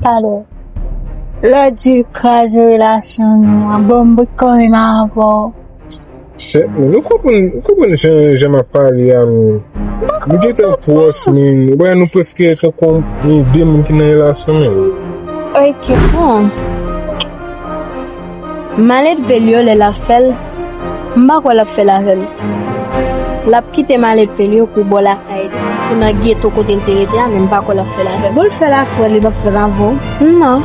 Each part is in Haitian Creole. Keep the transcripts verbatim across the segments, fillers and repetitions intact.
talè. Lè w di l kraze relasyon nou an, bon, m bout kanmenm avè w. Chèf mwen, ou konprann, ou konprann jan, jan m ap pale a nou? Nou gentan pwòch, men ou wè nou prèske tankou de moun ki nan relasyon menm. Ok, bon. Maledve l yo, lè l ap fè l, m pa kwè l ap fè l avè m. L ap kite maledve l yo pou bò lakay li, pou nan geto kote l te rete a, men m pa kwè l ap fè l avè m. Bon, l fè l a frè l, li p ap fè l avè w. Non.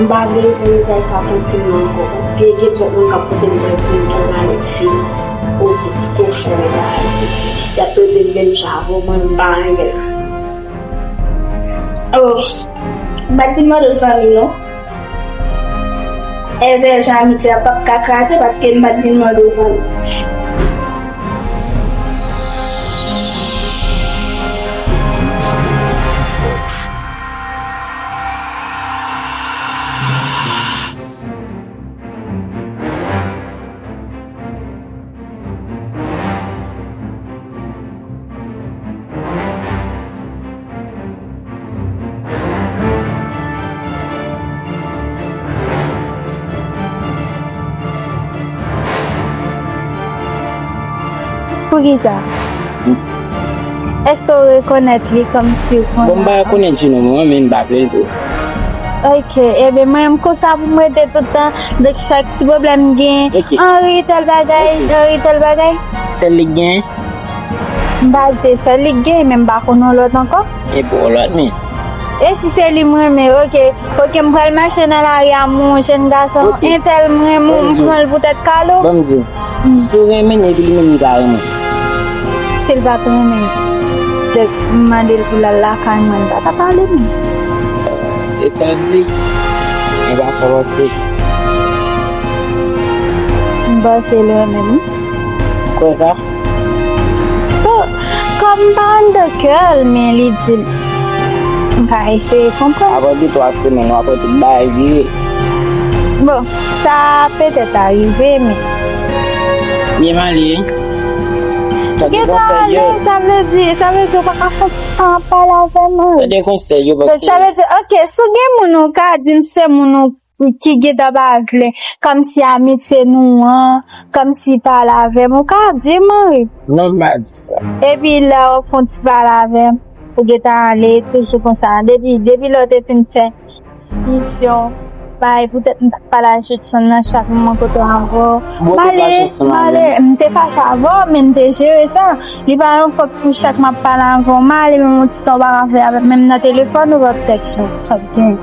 M pa vle zanmitay sa kontinye ankò, paske gen twòp moun k ap pote m bay pou m pran maledve. O, se ti kochon yo bagay, se, se, y ap trete m menm jan avè w, mwen, m pa renmen. Oh, m pa t vin mande w zanmi, non. Envè jan amitye a p ap ka kraze paske m pa t vin mande w zanmi. Poukisa? Èske w rekonèt li kòmsi w konnen? Bon, m pa rekonèt Jino, mwen, men m pa vle l tou. Ok, ebyen, mwen, m konsa pou m rete tout tan. Donk, chak ti pwoblèm m gen, ok. Anri tèl bagay, ok. Anri tèl bagay. Sèl li k gen? M pa di se sèl li k gen, men m pa konn yon lòt ankò. E pou yon lòt, men. E si se li m renmen, ok. Ok, m pral mache nan lari a, m wè yon jèn gason, ok. Entèl m renmen, m pran l pou tèt kale w. Ban m di w. Mm. Si w renmen l, epi li menm li pa renmen w. Si l pa t renmen m, donk, m mande l pou l al lakay mwen, li pa t ap pale m. E sa w di? E pa sa w panse? M panse l renmen m. Kwè sa? Bon, kòm m pa anndan kè l, men li di l. M ka eseye konprann. Apre de twa semèn, w ap wè tout bagay vire. Bon, sa petèt arive, men. Byen m ale, wi. Tande konsèy yo. Gentan ale, sa vle di, sa vle di w pa ka fè ti tan ap pale avè m, wi. Tande konsèy yo, paske. Donk, sa vle di, ok, si w gen moun ou ka di m se moun ou ki gentan pa vle, kòmsi amitye nou an, kòmsi pale avè m, ou ka di m, wi. Non, m pa di sa. Epi lè w fè yon ti pale avè m, ou gentan ale, toujou konsa. Depi, depi lè w te fin fè misyon, bay, poutèt m t ap pale a Judson nan chak moman kote w avè w. M ale, m ale, m te fache avè w, men m te jere sa. Li pa yon fòt pou chak m ap pale avè w, m ale, menm yon ti tan w pa ka fè avè m, menm nan telefòn ou p ap tèks mwen. Sa k gen?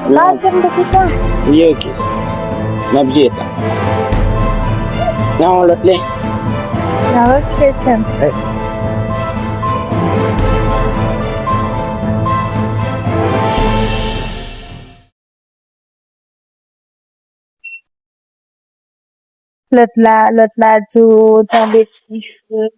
Pa di m poukisa. Li oke. N ap jere sa. Nan yon lòt lè. Ah, ok, ok. Lòt la, lòt la di w tonbe ti fre.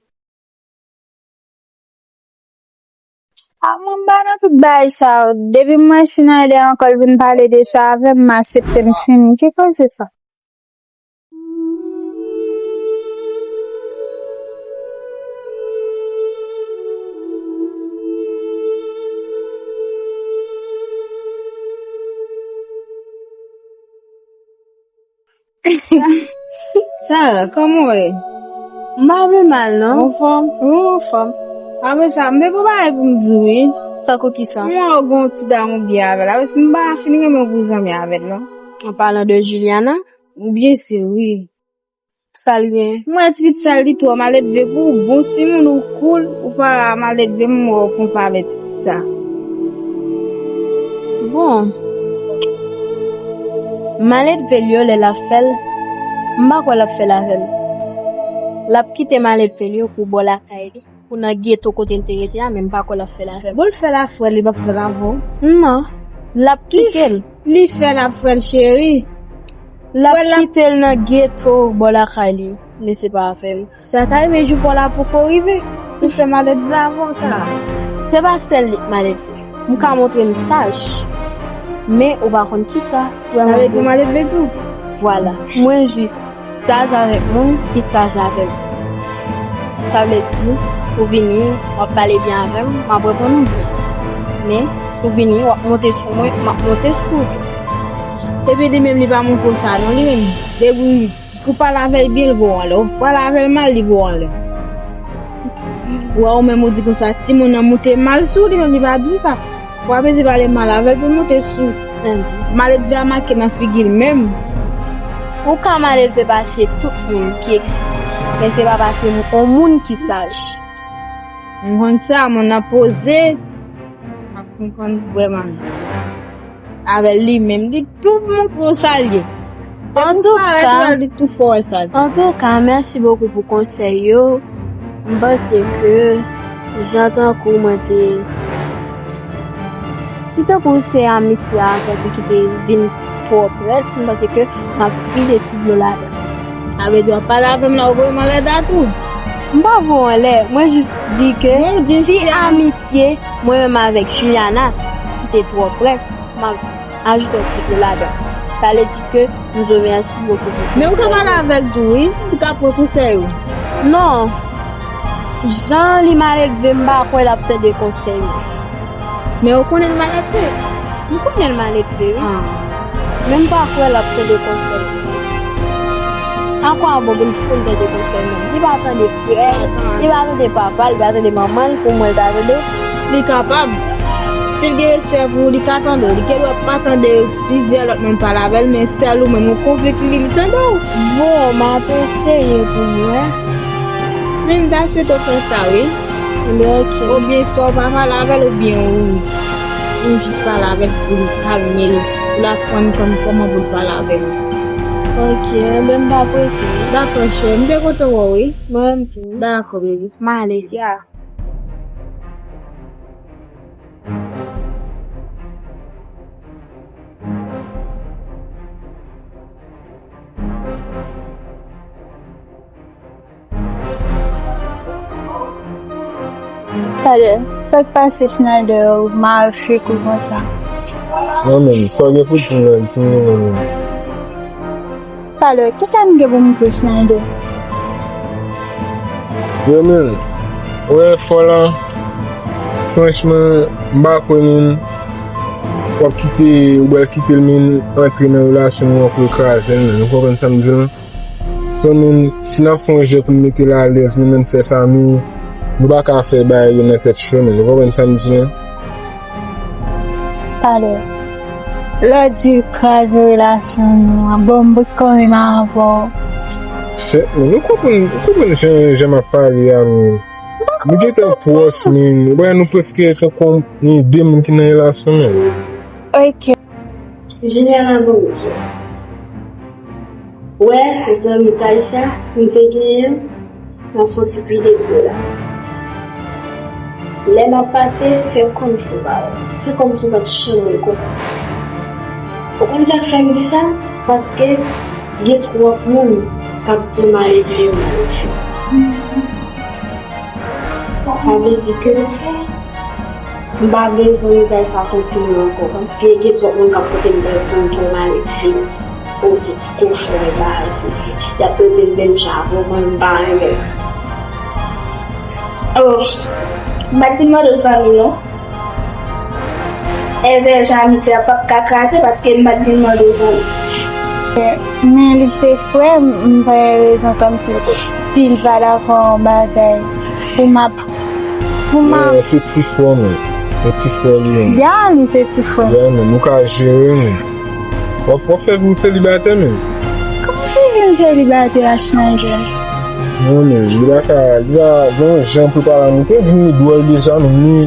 A mwen m pa nan tout bagay sa yo. Depi m wè Schneider ankò l vin pale de sa avè m, m aksepte m fini. Ki koze sa? Sara, kòman w ye? M pa vle mal, non. Ou anfòm? Wi, m anfòm. Apre sa, m te gon bagay pou m di w, wi. Tankou kisa? M wè w gon ti dam ou byen avè l. Apre sa, m pa fin renmen w pou zanmi avè l, non. An palan de Juliana? Byen si, wi. Sa l gen? M wè ti pitit sa, li twò maledve pou ou. Bon timoun, ou cool, ou pa maledve, m wè w konpare avèk pitit sa. Bon. Maledve l yo, lè l ap fè l, m pa kwè l ap fè l avè m. L ap kite maledve l yo pou bò lakay li, pou nan geto kote l te rete a, men m pa kwè l ap fè l avè m. Bon, l fè l a frè l, li p ap fè l avè w? Non. L ap kite l. Li fè l ap frè l, cheri. L ap kite l nan geto bò lakay li, men se pa avè m. Sa ka rive jou pa w la poko rive. Ou fè maledve avè w sa. Se pa sèl li k maledve. M ka montre m saj. Men ou pa konn kisa. Sa vle di w maledve tou? Vwala. Mwen jis saj avèk moun ki saj avè m. Sa vle di, ou vini, w ap pale byen avè m, m ap reponn ou byen. Men, Si w vini, w ap monte sou mwen, m ap monte sou ou tou. Epi li menm, li pa montre w sa non, li menm. Depi ou pale avè l byen, li voye w anlè. Ou pale avè l mal, li voye w anlè. Ou wè, ou menm ou di konsa, si moun nan monte mal sou ou, li menm li pa di w sa. Ou pa bezwen pale mal avè l pou l monte sou ou. Maledve a make nan figi l menm. Ou ka maledve pase tout moun ki egziste, men se pa pase yon moun ki saj. M konn sa, moun nan poze. M ap konn vrèman avè li menm. Li tou montre w sa l ye. Antouka, li tou fè w wè sa l ye. Antouka, mèsi bokou pou konsèy yo. M panse ke jan tankou mwen te, si tankou se amitye a tankou ki te vin twò près, m panse ke m ap vide ti dlo ladan. Sa vle di w ap pale avè m la, ou voye m anlè dat ou? M pa voye w anlè, mwen jis di ke si amitye mwen menm avèk Juliana ki te twò près, m ap ajoute yon ti dlo ladan. Sa vle di ke m di w mèsi bokou pou konsèy yo. Men ou ka pale avè l tou, wi. Li ka pran konsèy ou. Non. Jan li maledve, m pa kwè l ap tande konsèy mwen. Men ou konnen l maledve. M konnen l maledve, wi. Men m pa kwè l ap tande konsèy mwen. Ankò bon pou l, pou l tande konsèy mwen. Li pa tande frè l, li pa tande papa l, li pa tande manman l, pou mwen l ta tande. Li kapab. Si l gen respè pou ou, li ka tande w. Li gen dwa pa tande plizyè lòt moun pale avè l, men sèl ou menm ou konvenk li, li tande w. Bon, m ap eseye pou m wè. Men m ta swete w fè sa, wi. Ebyen, ok. Oubyen swa w pa pale avè l, oubyen ou, ou jis pale avè l pou l kalme l, pou l aprann kòm, kòman pou l pale avè l. Ok, enben m p ap rete. Dakò, cheri, m te kontan wè w, wi. Mwen menm tou. Dakò, baby. M ale. Ya. Talè, sa k pase Schneider ou mal fek ou konsa? Non, men, sa w gen pou di m la, di m li menm. Talè, kisa m gen pou m di w, Schneider? Yo, men, wè, fò la, franchman, m pa kwè, men, w ap kite, ou pral kite l, men, antre nan relasyon nou an pou l kraze l, men, ou konprann sa m di w lan? Son moun, si n ap fè yon jè pou n mete l alèz, men, men fè sa, men, nou pa ka fè bagay yo nan tèt cho, men, ou konprann sa m di w lan? Talè. Lè w di l kraze relasyon nou an, bon, m bout kanmenm avè w. Chèf, men nou konprann, ou konprann jan, jan m ap pale a, men. Nou gentan pwòch, men. Ou wè, nou prèske tankou de moun ki nan relasyon, men. Ok. Jeneral Bondye. Wè, zanmitay sa, m te genyen an, m ap fè yon ti pide dlo la. Lè m ap pase, fè kòmsi w pa wè. Fè kòmsi w pa t janm wè konprann. Ou konn sa k fè m di sa? Paske gen twòp moun k ap di maledve yo maledve. Sa vle di ke m pa vle zanmitay sa kontinye ankò, paske gen twòp moun k ap pote m bay pou m tou maledve. O, se ti kochon e bagay sesi. Y ap trete m menm jan avè w, mwen, m pa renmen. O, m pa t vin mande w zanmi non. Envè jan amitye a p ap ka kraze paske m pa t vin mande w zanmi. Men li se frè m, m pa gen rezon kòmsi si l pa dakò yon bagay pou m ap, pou m ap. Se ti frè w, men. Se ti frè w li ye. Ya, li se ti frè. Ya, men nou ka jere, men. W ap, w ap fè pou w selibatè, men. Kòman w te vin selibatè a, Schneider? Non, men, li pa ka, li pa gen yon jan pou pale a, men. Te vin li dwòl deja, men, li.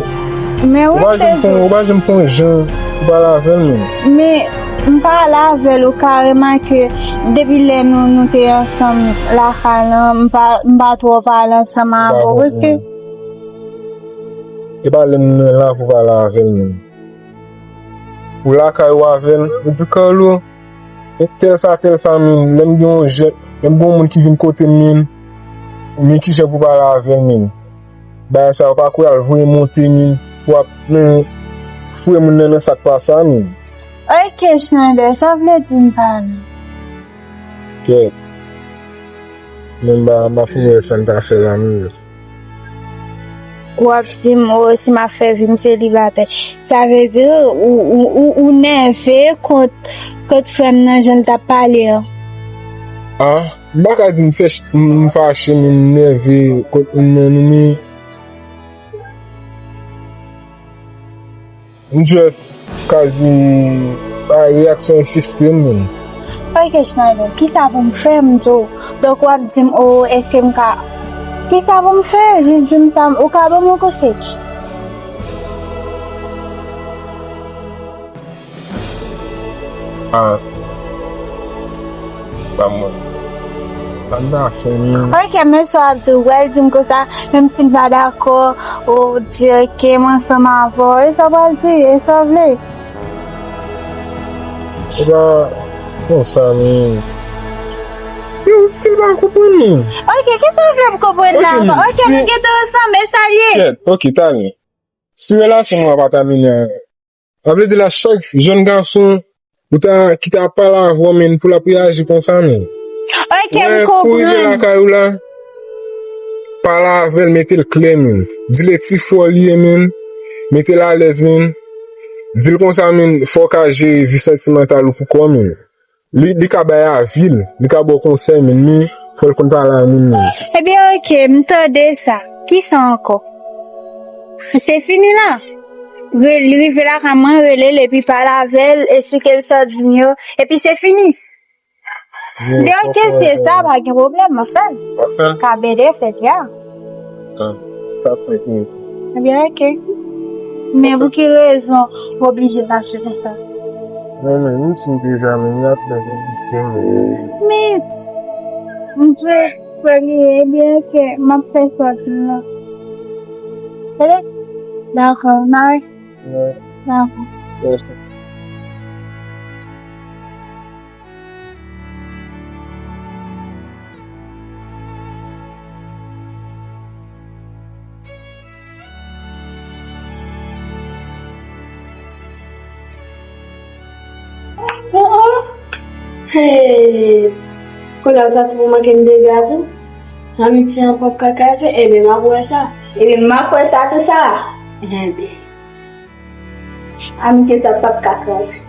Men ou pa janm fè, ou pa janm fè yon jan pou pale avè l, men. Men, m pale avè l, ou ka remake, depi lè nou, nou te ansanm lakay lan, m pa, m pa twò pale ansanm avè w, paske. E pa lè m nan la pou pale avè l, men. Ou lakay ou avè l, ou di Carlo, e tèl sa, tèl sa, men, lè m gen yon jèn, lè m gen yon moun ki vin kote m, men, men kijan pou pale avè l, men. Bagay sa yo pa kwè al voye monte, men, pou ap, men, foure moun nan nan sa k pa sa, men. Ok, Schneider, sa vle di m pale. Kèt. Men m pa, m pa fin wè sa m ta fè la, men. W ap di m, o, si m ap fè vi m selibatè. Sa vle di, ou, ou, ou, ou nève kont, kont frè m nan jan l t ap pale an. Ah, m pa ka di m fè, m fache, men m nève kont moun nan, non, men. M just kazi bay reyaksyon ekstrèm menm. Ok, Schneider, kisa pou m fè m di w? Donk w ap di m, o, èske m ka. Kisa pou m fè? Jis di m sa, ou ka ban m yon konsèy? Ah. Ba mwen. Ann pa fè menm. Ok, men sa w ap di, ou pral di m konsa, menm si l pa dakò, ou di, ok, m ansanm avè w, e sa w pral di, e sa w vle. E pa konsa, men. Yo, si l pa konprann, men. Ok, kisa w vle m konprann la ankò? Ok, nou gentan ansanm, e sa l ye. Kèt, ok, talè. Si relasyon nou an pa tamine, sa vle di la chak jèn gason ou ta ki ta pale avè w, men, pou l ap reyaji konsa, men. Ok, m konprann. Pou rive lakay ou la, pale avè l, mete l klè, men. Di l e ti frè w li ye, men. Mete l alèz, men. Di l konsa, men, fò w ka jere vi santimantal ou pou kò w, men. Li, li ka bay avi l, li ka ba w konsèy, men, men fò l konn pale a moun, men. Ebyen, ok, m tande sa. Kisa ankò? Se fini la. Li rive lakay mwen, rele l, epi pale avè l, esplike l sa w di m yo, epi se fini. Ebyen, ok, si se sa, pa gen pwoblèm, m ap fè l. W ap fè l? Ka bede fèt, ya. Tan, sa fèt, men se. Ebyen, ok. Men pou ki rezon w oblije fache konsa? Non, men, m di w deja, men, y ap fè vin vise m. Men, m dwe kwè li, ebyen, ok, m ap fè sa di l lan. Tande? Dakò, mare. Wi. Dakò. Mèsi. Hey! Kounye a w santi pou manke m dega tou? Anmitye an p ap ka kraze? Ebyen, m ap wè sa. Ebyen, m ap wè sa tou sa. Ebyen. Amitye sa p ap ka kraze.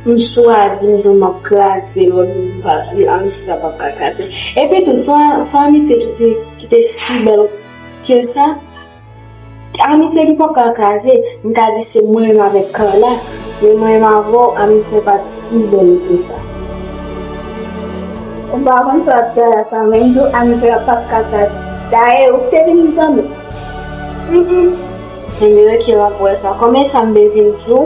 M chwazi m di w m ap kraze l, w ap di m pa di l, amitye sa p ap ka kraze. Epi tou, se yon, se yon amitye ki te, ki te si bèl ke sa. Amitye ki p ap ka kraze, m ka di se mwen menm avèk Carla, men mwen menm avè w, amitye pa t si bèl ke sa. Ou pa konn sa w ap di a la sa, men m di w amitye la p ap ka kraze. Dayè, ou te vin zanmi. Mm, mm. Ebyen, ok, m ap wè sa. Konbyen sa m te vin di w?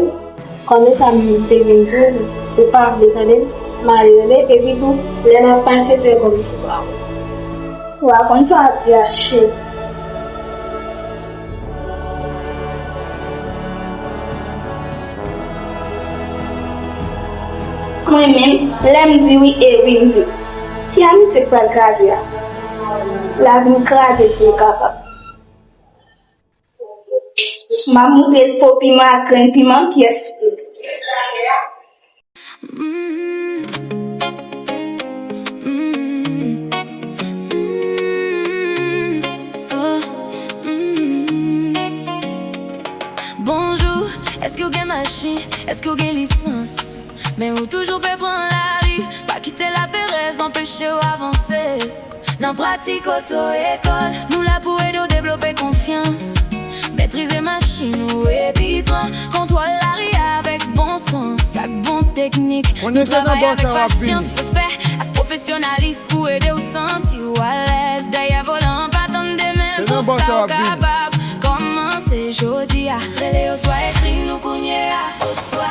Konbyen sa m te vin di w? Ou pa vle tande m? M ale tande. Epi tou, lè m ap pase, fè kòmsi w pa wè. Ou pa konn sa w ap di a, cheri. Mwen menm, lè m di wi, e wi m di. Ki amitye k pral kraze a? Lavi m kraze si m kapab. M ap moutre l po piman ak grenn piman, kiyès ki pi. Bonjou, èske w gen machin? Èske w gen lisans? Men ou toujou pe pran lari, pa kite laperèz anpeche w avanse. Nan Pratik Oto Ekòl, nou la pou ede w devlope konfyans. Metrize machin ou epi pran kontwòl lari a avèk bon sans ak bon teknik. Nou travay avèk pasyans, respè ak pwofesyonalis pou ede w santi w alèz dèyè volan an. Pa tann demen pou sa w kapab kòmanse jodi a. Rele oswa ekri nou kounye a. Oswa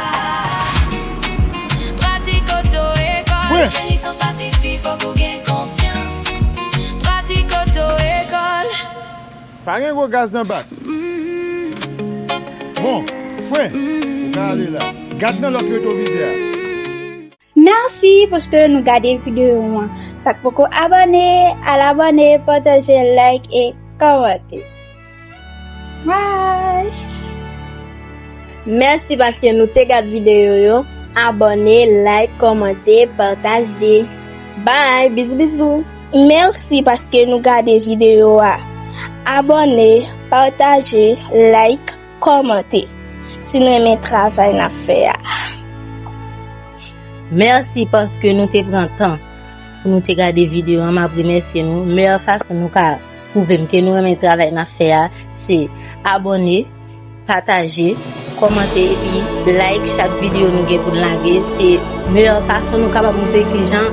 Pratik Oto Ekòl. Gen lisans pa sifi, fòk ou gen konfyans. Pratik Oto Ekòl. Pa gen gwo gaz nan bak. Bon, fren, ou ka ale la. Gad nan lòt retwovizè a. Mèsi paske nou gade videyo an. Sa k poko abòne, al abòne, pataje, like e kòmante. Bye! Mèsi paske nou te gad videyo yo. Abòne, like, kòmante, pataje. Bye, bizou bizou. Mèsi paske nou gade videyo a. Abòne, pataje, like, kòmante si n renmen travay n ap fè a. Mèsi paske nou te pran tan pou nou te gade videyo an. M ap remèsye nou. Meyè fason nou ka pwouve m ke nou renmen travay n ap fè a, se abòne, pataje, kòmante epi like chak videyo nou gen pou n lage. Se meyè fason nou kapab montre kijan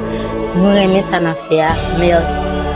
nou renmen sa n ap fè a. Mèsi.